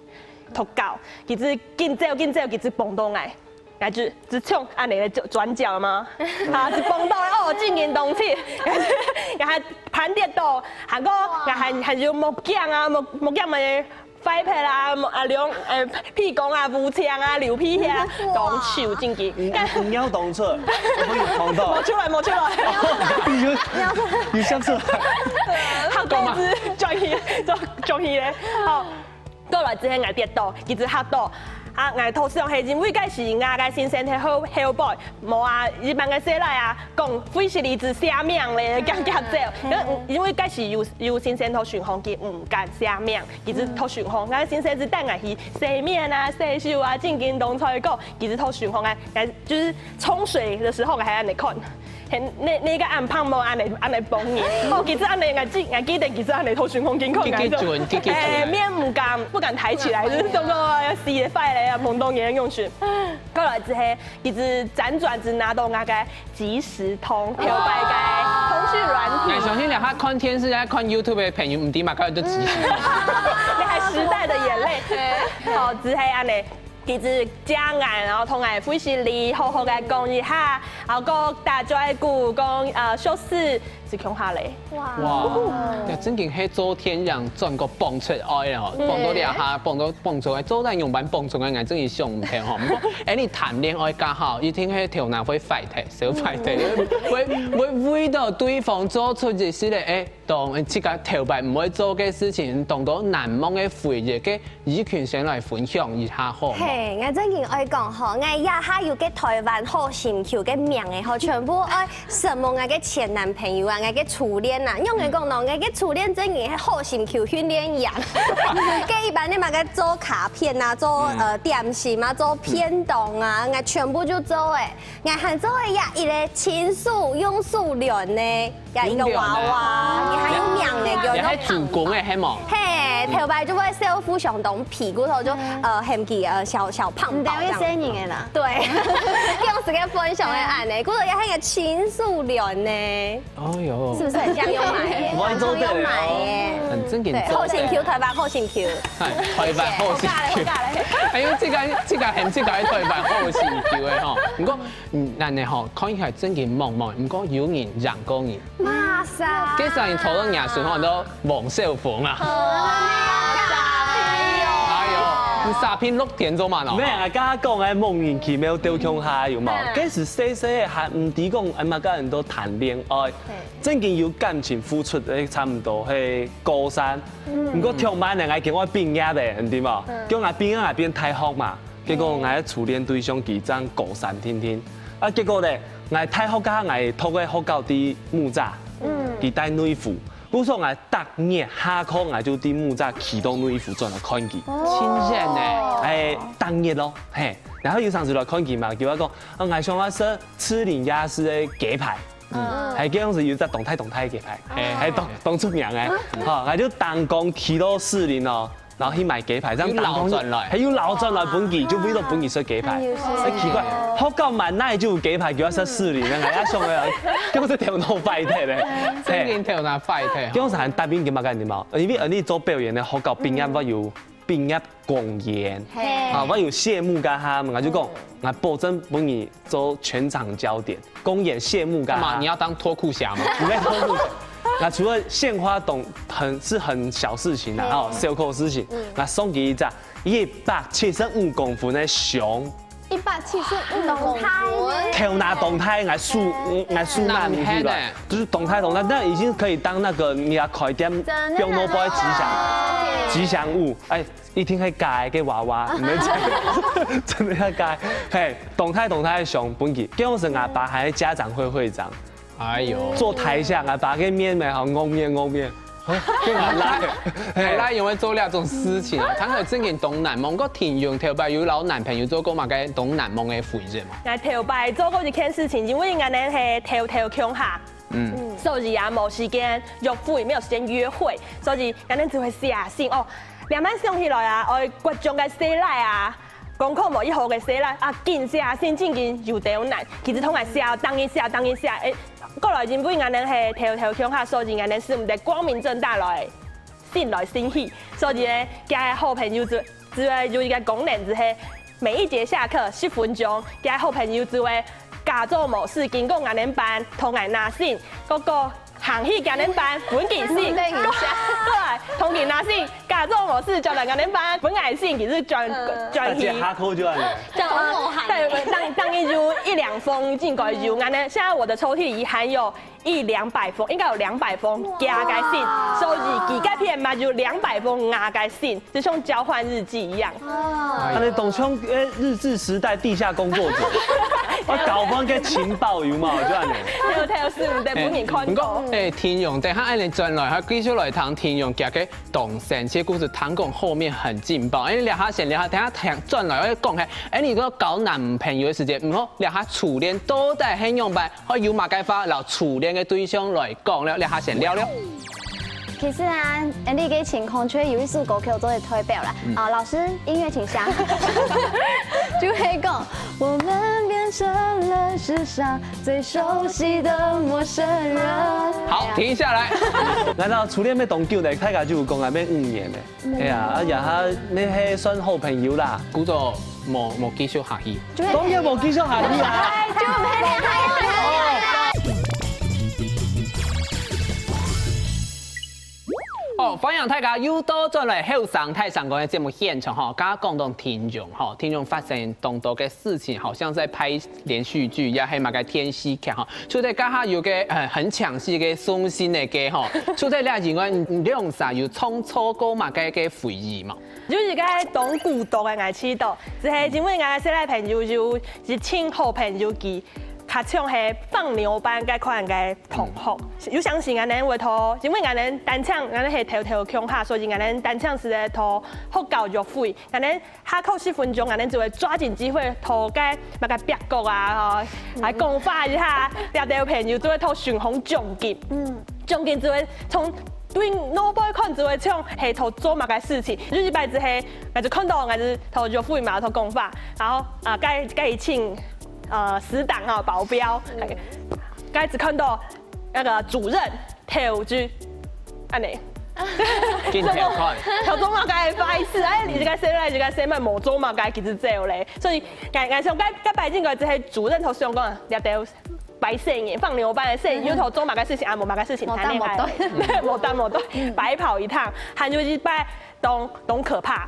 討教，佢就緊走緊走，佢就碰著𠊎，𠊎就，就像恁樣个轉，轉角嘛，哈，就碰著了，哦，真个當時，然後還跌倒，還過，還，還有目鏡啊，目，目鏡嘛， 壞撇啊，啊，兩，欸，鼻公啊，烏青啊，流鼻血啊，當醜正經。你，你，你要懂錯，我有碰到。無出來，無出來。有，有想出來。好，這樣子轉去，轉，轉去咧。好，過來之後𠊎跌倒，佢就嚇到。啊，𠊎投訴係因為該時𠊎个先生在後，後背，無啊，一般个細倈啊， 講會使你就寫名咧，遽遽走。因為，因為該時有，有先生討巡房，佢毋敢寫名，佢就討巡房。該先生就帶𠊎去洗面啊、洗手啊，正經當在講，佢就討巡房啊，欸，就是沖水的時候還恁樣看。嘿，那，那個暗胖妹恁樣，恁樣幫你。哦，其實恁樣，𠊎記，𠊎記得其實恁樣討巡房緊看，記，記準，記，記準。欸，面毋敢，不敢抬起來，就是這種要死得快咧，碰到人用水。過來之後， 佢就輾轉就拿到𠊎个即時通，頭擺个通訊軟體。哎，相信這下看電視、在看YouTube个朋友，毋知麼个就即時通。你還時代的眼淚。好，就係恁樣，佢就接𠊎，然後同𠊎會使你好好个講一下，然後過打嘴鼓，講，呃，熟事，就共下咧。 哇，這正經係昨天一樣轉角碰著愛哦，碰到這下，碰到碰著愛，昨天仰般碰著愛，𠊎正經想毋透吼。毋過，哎，你談戀愛較好，一定係頭那會壞忒，小壞忒，會，會為著對方做出一些个，哎，當自家頭擺毋會做个事情，當多難忘个回憶个。 怡群先來分享一下好無？嘿，𠊎正經愛講吼，𠊎這下有个台灣好心球个名个吼，全部愛承蒙𠊎个前男朋友啊，𠊎个初戀啊。仰會講呢？𠊎个初戀正經係好心球訓練營，該一般个麼个做卡片啊，做，呃，點心啊，做便當啊，𠊎全部就做欸。 𠊎還做過一個親手用手聯个，一個娃娃，用聯个。你還有名个，你還手工个，係無？嘿，頭擺就會小腹相當皮，故所就，呃，喊佢，呃，小，小胖寶這樣。你等於生人个啦。對，用這個分享个恁樣，故所也喊个親手聯呢，哎喲，是不是很像用買的？我還做得了哦。很像用買的。很正經做得。對，好心球，台灣好心球。哎，台灣好心球。好，好，好。哎喲，這個，這個喊這個台灣好心球个吼。毋過 嗯，恁樣吼，看起來正經茫茫，毋過有人贏過人。麼儕？該時你坐到若順吼，都王少峰啊。哎喲，你沙片六點鐘嘛喏。毋係啊，剛剛講个蒙人奇妙鬥共下有無？該時細細个還毋知講，哎，麼个人都談戀愛，正經有感情付出个差毋多係高三。毋過聽慢呢，𠊎今我畢業咧，你知無？叫𠊎畢業，𠊎變大學嘛。 結果𠊎个初戀對象佢正高三定定。啊，結果呢，𠊎大學該下𠊎讀个學校在木柵，佢在內湖。故所𠊎逐日下課𠊎就在木柵騎到內湖轉來看佢。親熱呢。哎，逐日咯，嘿。然後有成時來看佢嘛，佢會講，啊，𠊎想愛食士林夜市个雞排。嗯，還該當時有隻當大當大个雞排，還當，當出名个。吼，𠊎就當光騎到士林哦， 然後去買雞排，這樣打工又倒轉來。還有倒轉來分佢，就為了分佢食雞排。很有心。哎，奇怪，學校門口就有雞排，佢愛食士林，𠊎也想了，根本係頭腦壞忒咧。正經頭腦壞忒。根本係還答應佢嘛，該你嘛，因為𠊎做表演个學校畢業，𠊎有畢業公演，嘿。啊，𠊎有謝幕該下，𠊎就講，𠊎保證分你做全場焦點。 公演謝幕該下。幹嘛？你要當脫褲俠嗎？毋係脫褲俠。𠊎除了獻花當很，是很小事情啦，哦，小事情。𠊎送佢一隻一百七十五公分个熊。一百七十五公分。頭那當大，𠊎手，𠊎手拿毋起來，就是當大當大，那已經可以當那個你要開店，真的假的？放到包吉祥，吉祥物，哎，一定會改个娃娃，你們講，真的要改，嘿，當大當大个相分佢，跟我是阿爸還是家長會會長，哎呦，做台下，阿爸个面沒好，我面我面。 原來，原來因為做這種事情啊，聽起來正經當難忘。毋過庭蓉頭擺有摎男朋友做過麼个當難忘个回憶無？𠊎頭擺做過一件事情，因為𠊎等係偷偷共下，嗯，所以啊無時間約會，沒有時間約會，所以𠊎等就會寫信哦。這下想起來啊，愛國中个細賴啊， 功課無一好个細賴啊，緊寫信正經有兜難，其實通常寫，當日寫，當日寫，誒，過來因為𠊎等係偷偷共下，所以𠊎等使毋得光明正大來信來信去，所以呢，佢个好朋友就，就會有一個功能，就係每一節下課十分鐘，佢个好朋友就會假做無事經過𠊎等班，同𠊎拿信，哥哥 行去佢等班，分佢信。等一下。過來，同佢拿信，假做無事，轉來佢等班，分𠊎信，其實轉，嗯。轉去。大家哈扣就完了。對，當，當然有一兩封，應該有。嗯。𠊎呢，現在我的抽屜裡還有一兩百封，應該有兩百封假个信，哇。所以佢該片嘛有兩百封𠊎个信。 就像交換日記一樣。哦。恁呢當像，誒，日治時代地下工作者，我交換个情報有無？就恁呢。偷偷使毋得分人看到。毋過，誒，庭蓉，等下恁呢轉來，哈，繼續來聽庭蓉佢个當生趣个故事，聽講後面很勁爆。因為這下先，這下等下聽轉來，𠊎講下，誒，你講交男朋友个時節，毋好，這下初戀到底係仰般？ 好，有麼个話摎初戀个對象來講了，這下先聊聊。其實啊，Andy个情況就係有一首歌曲做得代表啦。嗯。啊，老師，音樂請下。就係講，我們變成了世上最熟悉的陌生人。好，停下來。難道初戀愛當久呢？大家就講啊，愛五年呢。 哎呀，啊，這下你係算好朋友啦。故所無，無繼續下去。當然無繼續下去啦。哎，就沒有，沒有，沒有。哦，歡迎大家又倒轉來後生大聲公个節目現場吼，剛剛講到庭蓉吼，庭蓉發生當多个事情，好像在拍連續劇，也係麼个電視劇吼。 除忒這下有个，呃，很搶戲个送信个歌吼，除忒這以外，你兩儕有創作過麼个个回憶無？有一個當孤獨个𠊎試著，就係因為𠊎細賴朋友有一群好朋友，佢較像係放牛班該款个同學。有當時𠊎等會同，因為𠊎等單淨，𠊎等係偷偷共下，所以𠊎等單淨係會同學校約會，𠊎等 下課十分鐘，𠊎等就會抓緊機會，同該麼个壁角啊，吼，來講話一下，這兜朋友就會同順風獎金。嗯。獎金就會從對外背看就會像係同做麼个事情。有一擺就係，𠊎就看到，𠊎就同約會嘛，同講話，然後，啊，該，該請，呃，死黨啊，保鏢，嗯。該就看到 那個主任頭就恁呢。緊頭看。頭做麼个？不好意思，哎，你這個先來，這個先來，無做麼个，其實走咧。所以，𠊎，𠊎想該，該擺應該就係主任頭想講，這兜擺細人，放牛班个細人，嗯。又頭做麼个事情啊，無麼个事情，無擔無擔。談戀愛。對，無擔無擔，嗯。白跑一趟，還有一擺當，當可怕。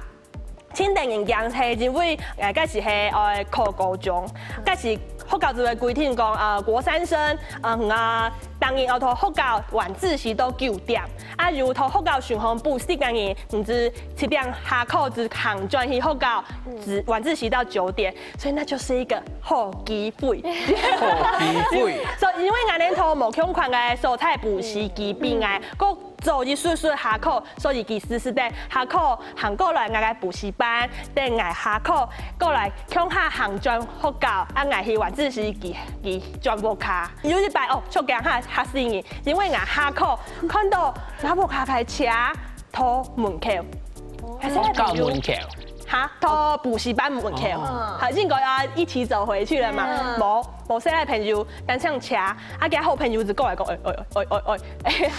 盡得人驚係因為，呃，該時係，呃，考高中，該時學校就會規定講，呃，國三生，嗯啊，逐日愛到學校晚自習到九點，啊，有到學校上課補習个人，毋知七點下課就行轉去學校，只，晚自習到九點，所以那就是一個好機會。好機會。所以因為𠊎等都無共款个所在補習機會啊，嗯。 早一息息下課，所以佢時時得下課行過來𠊎个補習班，等𠊎下課過來共下行轉學校，啊𠊎去晚自習佢，佢轉屋下。有一擺哦，著驚嚇，嚇死人，因為𠊎下課看到𠊎屋下个車到門口，還係學校門口。 哈，到補習班門口，哦。好，應該要一起走回去了嘛。嗯。無，無細賴朋友單上車，啊，佢好朋友就過來講，哎，哎，哎，哎，哎，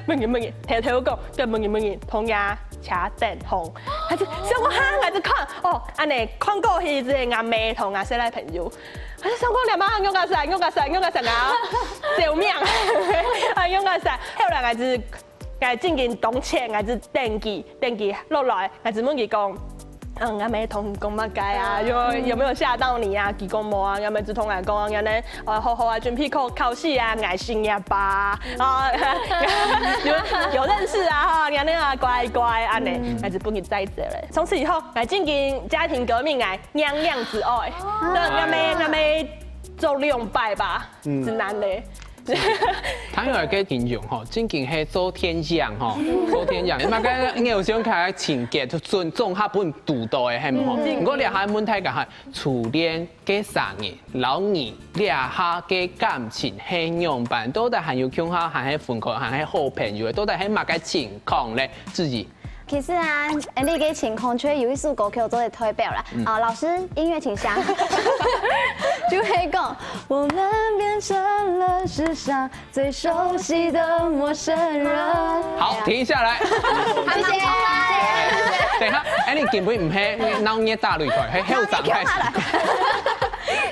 跟問人問人，偷偷講，跟問人問人，同人車等紅。他就想講哈，𠊎就看，哦，恁呢看過去，這个阿妹同𠊎細賴朋友，他就想講，兩媽，用个啥，用个啥，用个啥啊，救命！啊，用个啥？後來還是 𠊎正經當切，𠊎就等佢，等佢落來，𠊎就問佢講，嗯，阿妹同你講麼个啊？有有沒有嚇到你啊？佢講無啊，阿妹就同𠊎講，原來呃好好啊，準備考考試啊，愛新加坡啊，啊，有有認識啊哈，原來啊乖乖，恁呢，還是不給再走了。從此以後，來進行家庭革命，來娘娘子哦，對，阿妹阿妹做兩擺吧，直男嘞。 聽下个形容吼，正經係做電影吼，做電影。嘛个偶像劇个情節，就總總下分堵到个，係無？毋過這下問題个係，初戀个生日，摎你這下个感情係仰般？到底還有共下，還係分開，還係好朋友？到底係麼个情況咧？自己 其實啊，Andy个情況就係有一首歌曲做得代表啦。啊，老師，音樂請響。就係講，我們變成了世上最熟悉的陌生人。好，停下來。謝謝。等一下，哎，你根本毋係鬧熱打擂台，係後掌開始。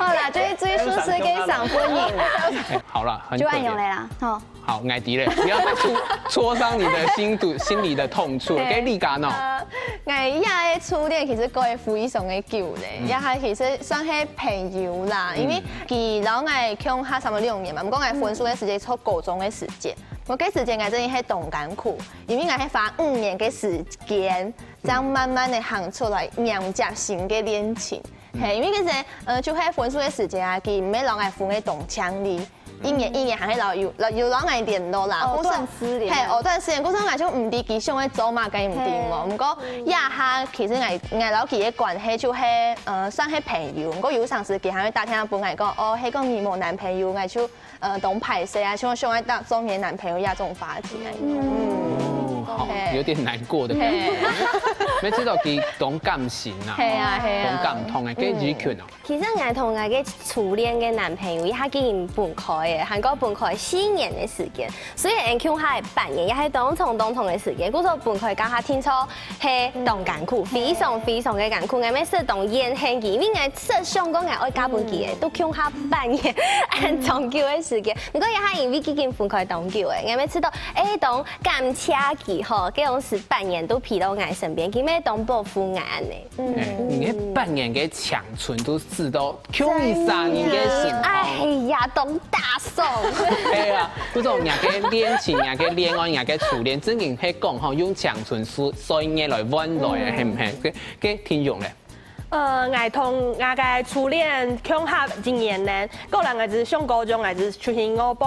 好啦，就係最舒適个上半年啦。哎，好了，很就可憐。恁樣个啦，吼。好，𠊎知了，不要再戳戳傷你的心肚心裡的痛處了。對該麗佳呢？呃，𠊎這个初戀其實過得非常个久咧，這下其實算係朋友啦，因為佢摎𠊎共下差不多兩年嘛，毋過𠊎分手个時間係高中个時間，我該時間𠊎真的係當艱苦，因為𠊎係花五年个時間，正慢慢的行出來迎接新个戀情。係，因為其實呃，就係分手个時間啊，佢毋係摎𠊎分个當強烈。 一年一年還係摎有摎有摎𠊎聯絡啦，藕斷絲連係，藕斷絲連，故所𠊎就毋知佢想愛做麼个，毋知無。毋過這下其實𠊎𠊎摎佢个關係就係呃算係朋友，毋過有常時佢還會打電話分𠊎講，哦，係講你無男朋友，𠊎就呃當歹勢啊，想想愛當做你个男朋友這種話題。哦，好，有點難過的感覺。沒知道佢當感性啊，係啊係啊當感動啊，跟怡群哦。其實𠊎同𠊎个初戀个男朋友，佢已經分開个，還過分開四年个時間，所以𠊎共下个半年，也係當長當長个時間，故所分開該下定著係當艱苦，非常非常个艱苦。𠊎乜識當怨恨佢，因為𠊎識想講𠊎愛嫁分佢个，都共下半年，恁長久个時間。毋過也係因為已經分開當久个，𠊎乜知道，哎，當感謝佢吼，該種時半年都陪到𠊎身邊，佢乜當保護𠊎恁呢。 哎，你个半年个青春都死到，窮你三年个心哎痛。呀，當打爽。哎呀，不知道人家个戀情，人家个戀愛，人家个初戀，正經係講吼，用青春歲歲月來換來个，係毋係？該該聽眾咧？呃，𠊎同𠊎个初戀共下一年呢，過來𠊎就上高中，𠊎就出去外背，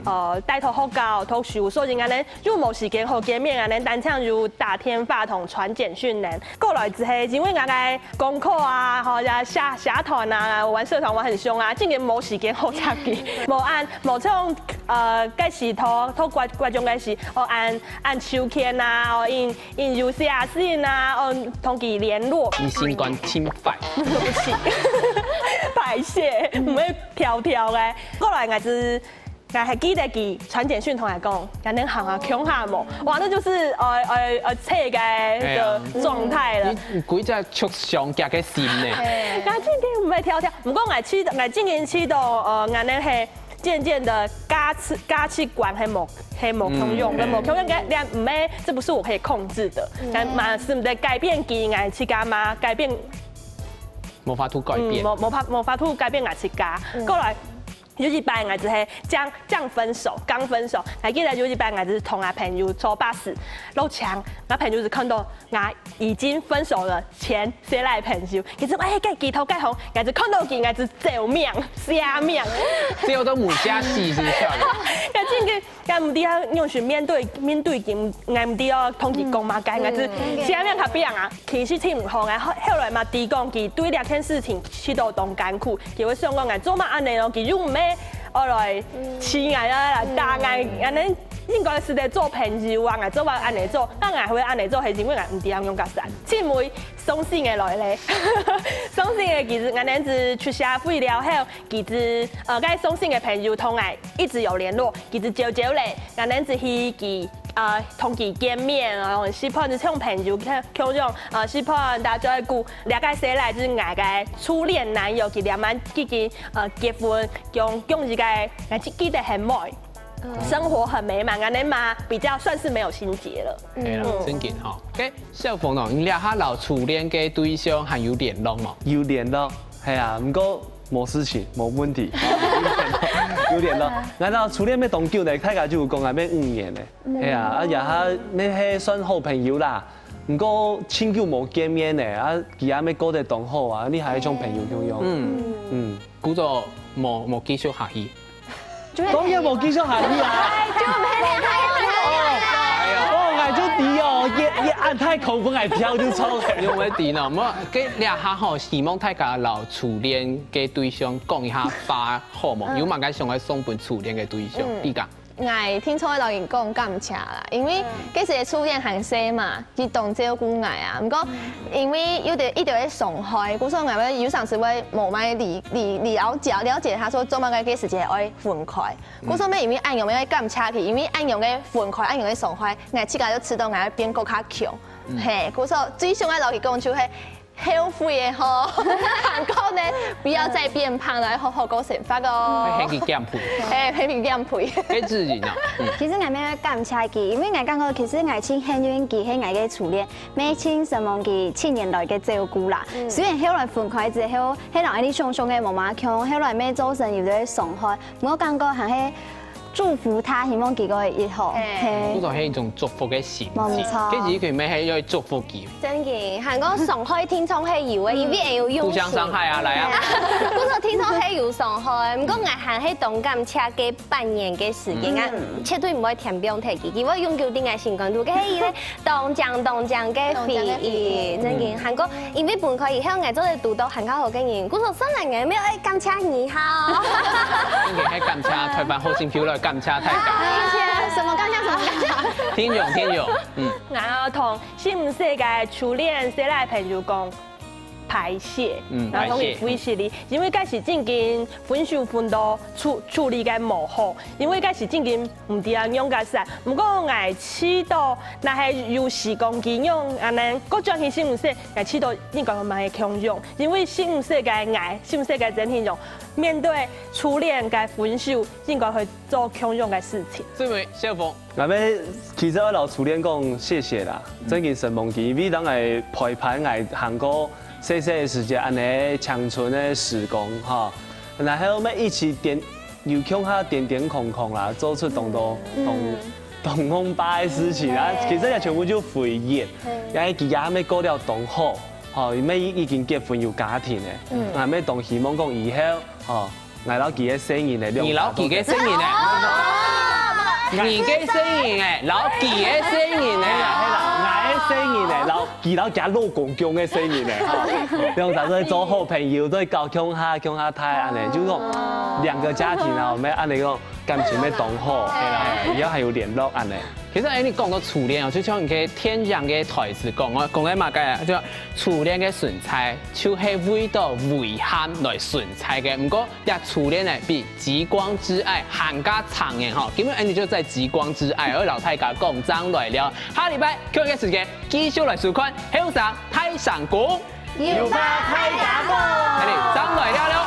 呃，戴頭學校讀書，所以𠊎呢又無時間好見面，𠊎呢單淨有打電話同傳簡訊呢。 過來之後，因為𠊎个功課啊，吼，也社社團啊，玩社團玩很兇啊，正經無時間好插佢。無恁，無像呃，該時讀讀國國中該時，哦，恁恁手牽啊，哦，用用遊戲啊，信啊，哦，同佢聯絡。你心肝清白。對不起，歹勢，毋會挑挑个。過來𠊎就 𠊎還記得佢傳簡訊同𠊎講，𠊎等行啊，共下無？哇，那就是呃呃呃，這個的狀態了。你你歸隻著想家个心呢？𠊎正經毋會挑挑，毋過𠊎試，𠊎正經試到呃，𠊎等係漸漸的價值價值觀係無係無共樣，跟無共樣个，你毋係，這不是我可以控制的，但嘛是毋得改變佢，𠊎自家嘛改變，無法度改變。無無法無法度改變𠊎自家。過來。 有一擺𠊎就係正正分手，剛分手，還記得有一擺𠊎就係同𠊎朋友坐巴士，落車，𠊎朋友就看到𠊎已經分手了，前誰來朋友，佢就哎，該佢頭該紅，𠊎就看到佢，𠊎就走命，惜命，只有都母家戲是不是？該正經，該毋知啊，用是面對面對佢，𠊎毋知哦，同佢講嘛，該𠊎就惜命較不樣啊。 其實挺毋好，𠊎後後來嘛知講佢對這件事情試到當艱苦，佢會想講𠊎做麼恁呢咯，佢又毋係愛來氣𠊎啊，打𠊎，𠊎等應該係得做朋友啊，𠊎做麼恁呢做，該𠊎會恁呢做，係因為𠊎毋知樣用較散。盡尾傷心个來咧，傷心个其實𠊎等係出社會了後，其實呃，該傷心个朋友同𠊎一直有聯絡，其實久久咧，𠊎等係去佢 呃，同佢見面，然後希望就像朋友共共樣，呃，希望大家照顧。這個誰來就係𠊎个初戀男友，佢兩萬幾斤，呃，結婚，用用一個，𠊎記記得很美。生活很美滿，恁樣嘛比較算是沒有心結了。係啦，正經吼。該小鳳哦，你這下摎初戀个對象還有聯絡無？有聯絡，係啊，毋過無事情，無問題，有聯絡。然後初戀愛當久呢，大家就有講啊，愛五年呢，係啊，啊也還愛係算好朋友啦。毋過盡久無見面呢，啊佢也愛過得當好啊，你還係像朋友共樣。嗯嗯，故所無無繼續下去。 當然無繼續下去啊！就毋係你害哦，𠊎就知哦，一一按太空分𠊎跳就錯了。因為知呢，無，該這下吼，希望大家摎初戀个對象講一下話好無？有麼个想愛送分初戀个對象？你講。 𠊎定著會摎佢講感謝啦，因為該時个初戀還細嘛，佢當照顧𠊎啊。毋過因為有兜一兜个傷害，故所𠊎會有常時會無麼个理理了解了解他說做麼个該時節愛分開。故所乜因為恁樣个感謝佢，因為恁樣个分開，恁樣个傷害，𠊎自家就知著𠊎會變過較強。嘿，故所最想愛摎佢講就係 後悔个吼，還過呢，不要再變胖了，好好過生活哦。會喊佢減肥。哎，喊佢減肥。該自己呢？其實𠊎乜愛感謝佢，因為𠊎感覺其實𠊎盡幸運佢係𠊎个初戀，乜盡承蒙佢七年來个照顧啦。雖然後來分開之後，係人愛你想想个無麼共，後來乜造成有兜傷害，毋過感覺還係 祝福他，希望佢過得好。嘿這種係一種祝福个心情，無錯其實佢乜係要祝福佢。真个，還講傷害定著係有个，因為有用心。互相傷害啊，來啊！不過定著係有傷害，毋過𠊎還係當感謝該半年个時間啊，絕對毋會添放忒佢，佢會永久在𠊎心肝肚，該係一個當靚當靚个回憶，真个。還講因為分開以後，𠊎做得堵著還較好个人，故所算了，𠊎乜愛感謝你哈。今日係感謝台灣好聲音來感謝大家。什麼感謝什麼感謝？聽眾，聽眾，嗯，然後同新世界初戀細賴朋友講，歹勢，嗯然後同佢歹勢分析你，因為該時正經分手分到處處理个無好，因為該時正經毋知啊仰結煞。毋過𠊎試著，若係有時光機用，恁樣，過轉去新世界，𠊎試著應該會蠻共樣，因為新世界个𠊎，新世界个真形容，面對初戀个分手，應該會做共樣个事情。這位小鳳， 𠊎乜其實愛摎初戀講謝謝啦，真經承蒙佢，因為當𠊎陪伴𠊎行過細細个時節，恁樣青春个時光哈，然後乜一起點有共下點點空空啦，做出當多當當夢巴个事情啊，其實也全部就回憶，也佢也乜過了當好，吼，乜已經結婚有家庭个，啊乜當希望講以後，吼。 𠊎摎佢个細人仔，你摎佢个細人仔，你个細人仔，摎佢个細人仔啊！係啦，𠊎个細人仔，摎佢摎佢老公公个細人仔，哈，兩儕做好朋友，做搞共下共下大恁樣，就講兩個家庭啊，𠊎等恁樣講感情會當好，係啦，以後還有聯絡恁樣。 其實，哎，你講到初戀哦，就像你个電影个台詞講哦，講个麼个啊？就初戀个存在，就係為到遺憾來存在个。毋過，這初戀呢，比《極光之愛》還加長遠吼。今日，哎，你就在《極光之愛》，我摎大家講，正來尞。下禮拜共樣个時間，繼續來收看《後生大聲公》。有話大家講。哎，正來尞尞。